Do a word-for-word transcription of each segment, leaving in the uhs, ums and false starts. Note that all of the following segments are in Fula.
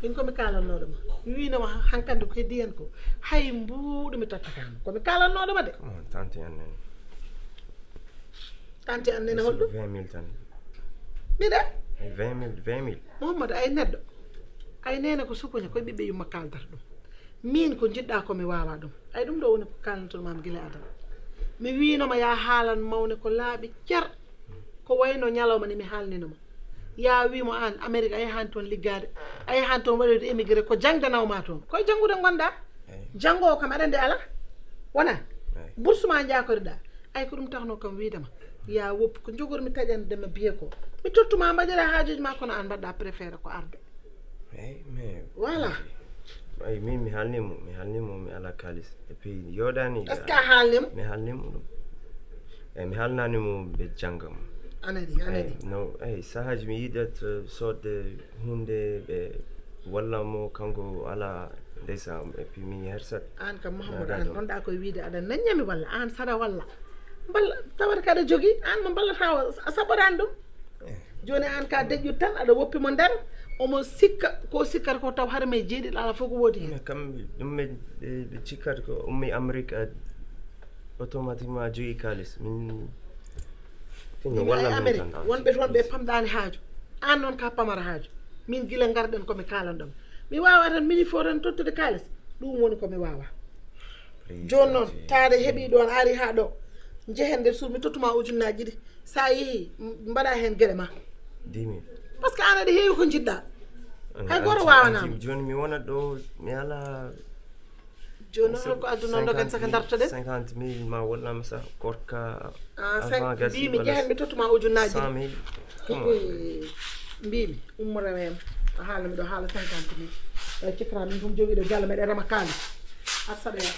Min ko mi kaalannooɗo ma. Mi wiino ma hankande ko heddi hen ko. Hay mbuuɗu mi tottata ma. Ko mi kaalannooɗo ma de. Come on, tante an nene. Tante an nene holɗum? Vingt mille tan. Miɗa? Ay, vingt mille, vingt mille. Mouhamadou, ay neɗɗo. Ay nene ko sukuña, koye ɓiɓɓe yumma kaaldata ɗum. Min ko jiɗɗa ko mi wawa ɗum. Ay ɗum ɗo woni ko kaalnoton mami gila adana. Mi wiinoma ya haalan mawne ko laaɓi cer. Ko wayno ñalawma ni mi haalninoma. Ya wiimo an Amérique a yahan toon liggaade. A yahan toon waɗoyde émigré ko jangde nawma toon. Koye jangude ngonɗa. Jango o kam aɗa nde ala. Wona? Bourse ma jakoriɗa. Ay ko ɗum taxno kam wiidema. Ya woppi ko jogormi taƴande ma biye ko. Mi tottuma mbaɗira haajuji ma kono an mbaɗɗa préféré ko arde. Eyyi mais Voilà. Ay min mi halni mo mi halni mo mi ala kalis. Et puis yoɗani. Est-ce que a haalnimo? Mi halni mo ɗum. Eyyi mi halnani mo ɓe jangga mo. Anani anani. No eyyi sahaji mi yiɗat sodde hunde ɓe walla mo kanko ala ndeysan et puis mi hersat. An kam Mouhamadou an gonɗa koye wiide aɗa nanñami walla an saɗa walla. Mballa tawata kaɗa jogui an mo mballata a saɓɓatani ɗum. Joni an ka deƴƴut tan aɗa woppi mo nder. Omo sikka ko sikkata ko taw haɗa may jeeɗiɗo ala fof ko woodi hen. Kam ɗum ɓe ɓe cikkata ko ummi Amérique a automatiquement a jogui kalis min. Min walla Amérique wonɓe toon ɓe pamɗani haaju. An noon ka pamara haaju. Min gila garɗen komi kalanɗon. Mi wawa tan mini fo tan tottude kalis. Ɗum woni komi wawa. Joni noon taade heeɓi ɗon ari ha ɗo. Jehen nder suudu mi tottuma ujunnaji ɗiɗi. Sa yeehi mbaɗa hen gueɗe ma. Dix mille. Par ce que an aɗa heewi ko jiɗɗa. Hay goto wawanama. Joni mi wona ɗo mi ala. Joni noon holko adduno dogan saka dartoɗen? Cinquante mille ma wallama sa korka. Mbimi jehen mi tottuma ujunnaji. Cent mille. Mbimi ummo rewema. A haala miɗo haala cinquante mille. Tawi cikkata min ɗum jogiɗo galle meɗen rema kalis. Asaɗa ya.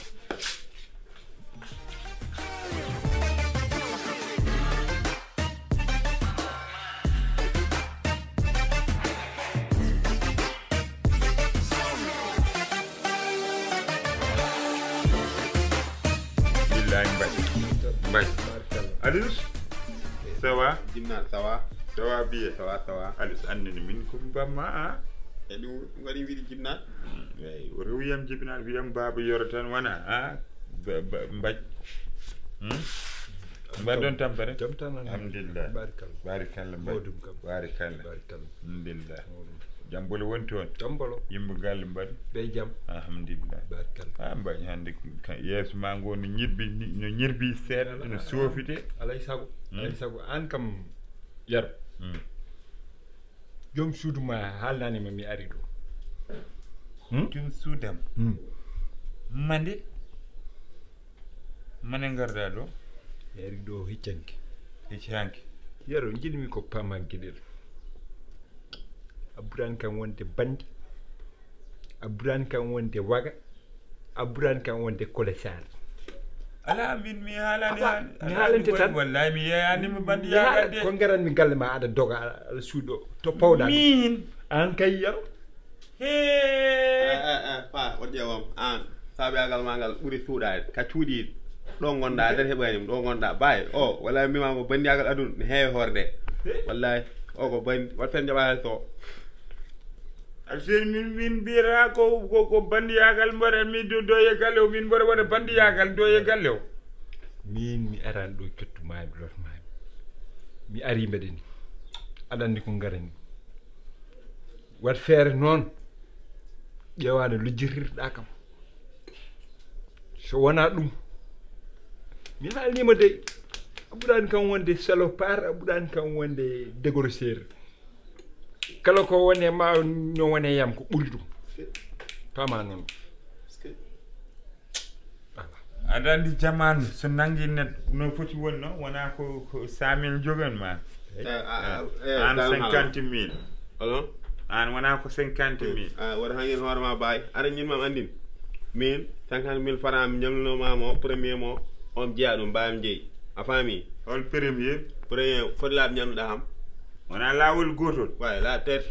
Billahi mbaɗi mbaɗi. Alius. Ça va? Jimnal ça va? Ça va bien. Ça va ça va. Alius annene min ko bamma a. E ɗum waɗi wiɗi jimnal. Eyi o rewiyam jibinal wiyam baaba yoro tan wona a. Mbaɗ. Mbaɗɗon tampere. Jam tan. Alhamdulillah. Barikalla. Barikalla mbaɗ. Barikalla. Alhamdulillah. Jambolo woni toon. Jambolo. Yimɓe galle mbaɗi. Ɓe jam. Alhamdulillah. Barikalla. Ha mbaɗi hannde yeeso ma ngo no ñirbi no ñirbi seeɗa no soofite. Alay sago. Alay sago an kam yaro. Joom suudu ma haalnanima mi ari ɗo. Joom suudam. Mande. Mane garda ɗo. Mi ari ɗo hiccanke. Hiccanke. Yaro jiɗmi ko pamanke ɗen. A ɓurani kam wonde bandi. A ɓurani kam wonde waga. A ɓurani kam wonde kolesar. Ala min mi haalani. Mi haalante tan. Wallahi mi yeyanima bandi yagal de. Ko garanmi galle ma aɗa doga aɗa suuɗo to pawɗa. Min. An kay yaro. Pa waɗ ƴeewam an. Saabagal ma ngal ɓuri suuɗade ka cuuɗiɗi. Ɗo gonɗa nder heɓanima ɗo gonɗa baye o walla mbima ko bandiyagal aduna ne heewi hoorde. Wallahi o ko bandi waɗ fen jaɓa hen so. Asen min min mbiyata ko ko ko bandiyagal mbaɗa mi doye galle o min mbaɗa waɗa bandiyagal doye galle o. Min mi arani ɗo cottumami lotmami. Mi ari mbeɗeni aɗa andi ko garani. Waɗ feere noon ƴeewa no lujjirirɗa kam. So wona ɗum mi haalnima dey. A ɓurani kam wonde salopard a ɓurani kam wonde dégrosseur. Kala ko wone ma no wone yam ko ɓuri ɗum. Pama noon. Aɗa andi jamanu so nangi neɗɗo no foti wonno wona ko ko cent mille jogan ma. An cinquante mille. An wona ko cinquante mille. Waɗa hangen hoorema baay aɗa ñinmam andin. Min cinquante mille franc mi ñamlunomamo premier mo on jeeya ɗum mbayam jeeyi. A faami? Hol premier? Premier foti laaɓi ñamluɗa ham. Wona laawol gotol? Way laaɓi tati.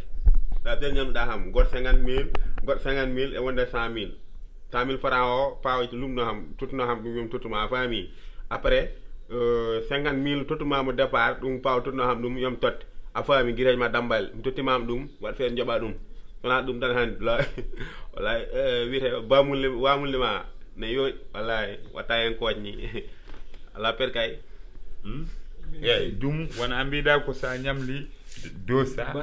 Laaɓi tati ñamluɗa ham goto cinquante mille goto cinquante mille e wonde cent mille. Cent mille franc o pawoyto lumno ham tottuno ham ɗum yom tottuma a faami. Après cinquante mille tottuma mo départ ɗum pawo tottuno ham ɗum yom totte. A faami guireji ma dambal mi tottimama ɗum waɗ feen joɓa ɗum. Wona ɗum tan hannde la. Wallahi, eh, wiyete bamulle wamulle ma ne yo, wallahi watta hen koƴ ni. Ala per kay. Hmm? Eyyi, ɗum wona mbiɗa ko sa ñamli deux cents,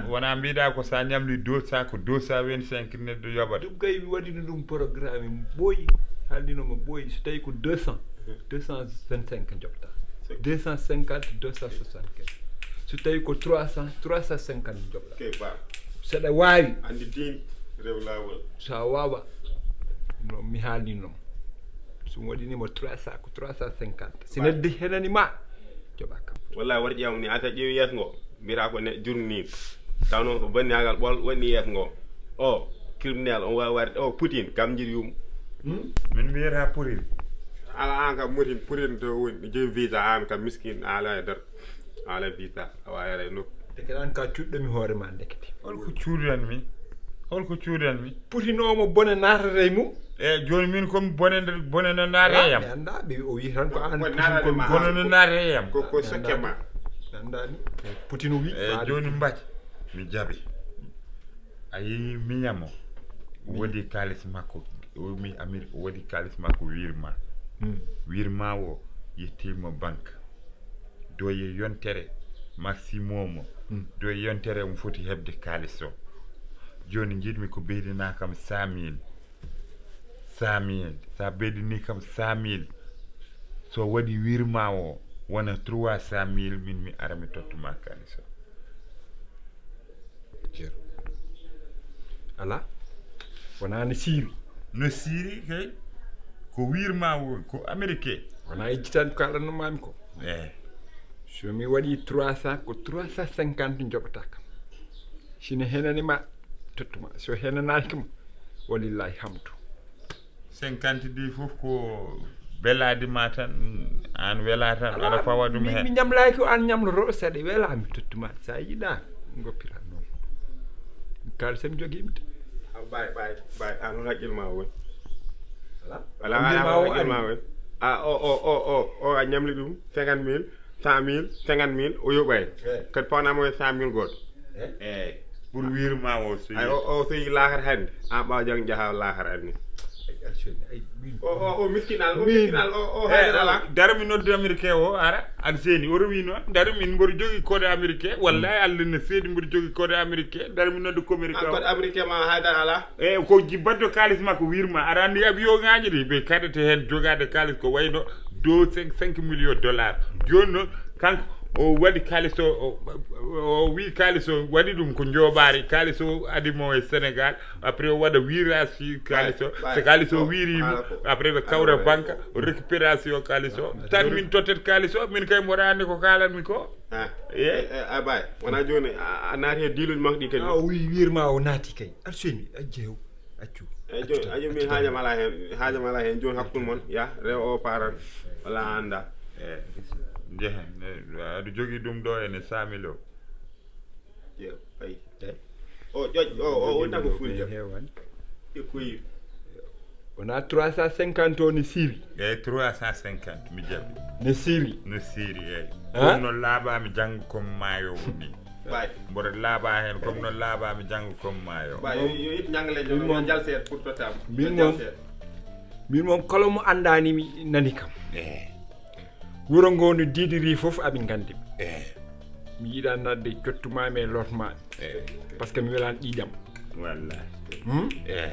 wona mbiɗa ko sa ñamli deux cents, ko deux cent vingt-cinq neɗɗo yoɓata. Ɗum kay mi waɗino ɗum programme, boyi, haalninoma boyi, so tawi ko deux cents, deux cent vingt-cinq joɓta, deux cent cinquante, deux cent soixante-quinze, so tawi ko trois cents, trois cent cinquante joɓta. Saɗa wawi, andi din, rew lawol. Sa wawa, no mi haalninoma, so mi waɗinima trois cents, ko trois cent cinquante, si neddi henani ma, joɓa kam. Wallahi war ƴeewam ni, a sa ƴeewi yeeso ngo, mbiyata ko ne jurni. Taw noon ko banniyagal ɓol woni yeeso ngo. O criminel on wawi warde, o Poutine kam jiɗi yum. Min mbiyata Poutine. Ala an kam Moutine, Poutine to woni, ne jogi visa, an kam miskin, ala e nder, ala visa, a wawi ara e nokku. Ndeke an ka cuɗɗomi hoore ma ndekete. Holko cuudanmi? Holko cuudanmi? Poutine omo bone naatata e mum. E joni min komi bone nder, bone no naata e yam. Mi anda, ɓe o wi tan ko an Poutine komi bone no naata e yam. Ko, ko sokke ma. Mi andani. Poutine o wi. E joni mbaɗi. Mi jaɓi. A yeeyi miñamo. O waɗi kalis makko. O mi Amérique, o waɗi kalis makko wirma. Wirma o yettima banque. Doye yontere maximum o. Doye yontere omo foti heɓde kalis o. Joni jiɗmi ko ɓeydana kam cent mille. Cent mille. Sa ɓeydini kam cent mille, so waɗi wirma o wona trois cent mille, min mi ara mi tottuma kalis o. Ala. Wona no siiri. No siiri kay. Ko wirma o, ko américain. Wona e jitan ko kalannomami ko. Eh. So mi waɗi trois cents, ko trois cent cinquante joɓata kam. Sino henani ma, tottuma. So henanaki ma, walillahi hamdu. Cinquante ɗi fof ko beladi ma tan, an wela tan, aɗa fawa ɗum hen. Mi ñamlaki ko an ñamlotoɗo, saɗa wela mi tottuma, sa yiɗa goppira noon. Kalisam jogiimi de. Bay, bay, bay, an on haqqil ma woni. Ala? Ala, ala, haqqil ma woni. A, o, o, o, o, o, a ñamli ɗum cinquante mille, cent mille, cinquante mille, o yoɓay. Kadi pawnama e cent mille goto. Eyi, pour wirma o so ay o, o so yi lahar hannde, an ɓawa jang jaha lahar anni. O, o, o miskinal, o miskinal, o, o haydara ala. Dara mi noddu américain o ara, aɗa seeni, o rewino, dara min mboɗo jogi code américain, wallahi Allah ne seedi mboɗo jogi code américain, dara mi noddu coméricain o. Code américain ma haydara ala. E ko jibbatɗo kalis makko wirma, aɗa anndi avion ngaji ɗi ɓe kaɗete heen jogaade kalis ko wayno do cinq, cinq millions dollars. Jooni noon kanko o waɗi kalis o, o wi kalis o waɗi ɗum ko jooɓaari, kalis o adi mo e Sénégal, après o waɗa virage kalis o, so kalis o wiirimo, après ɓe kawra banque, o récupération kalis o, tan min tottet kalis o, min kay mboɗa anndi ko kalanmi ko. A bay, wona jooni a naati e diiluji makko ɗi kadi. A o wi wirma o naati kay, arseni a jeew. Accu. Eyyi, joni, accu, accu, min haajam ala heen, haajam ala heen. Joni hakkunde mon, ya, rew o paran, wala annda. Eyi, njehen, aɗa jogii ɗum ɗo ene saamilo. Jeew, ayi. O ƴoƴ, o, o, o woni tan ko fulde. Heewani. E koyi. Wona trois cent cinquante o ne siiri. Eyi, trois cent cinquante, mi jaɓi. Ne siiri. Ne siiri, eyi. Ɗum no laaɓa mi janngo comme maayo woni. Mboɗo laaɓa heen comme no laaɓa mi janngo comme maayo. Yo, yo it ñangaleejo, yo jal seeɗa pour tottama. Min moom, min moom kala mo anndani mi nani kam. Eyi. Wuro ngo no diidiri fof aɓe nganndi mi. Eyi. Mi yiɗa nadde jottuma mi e lotma. Eyi. Parce que mi welan ƴiƴam. Wallahi. Hmm? Eyi.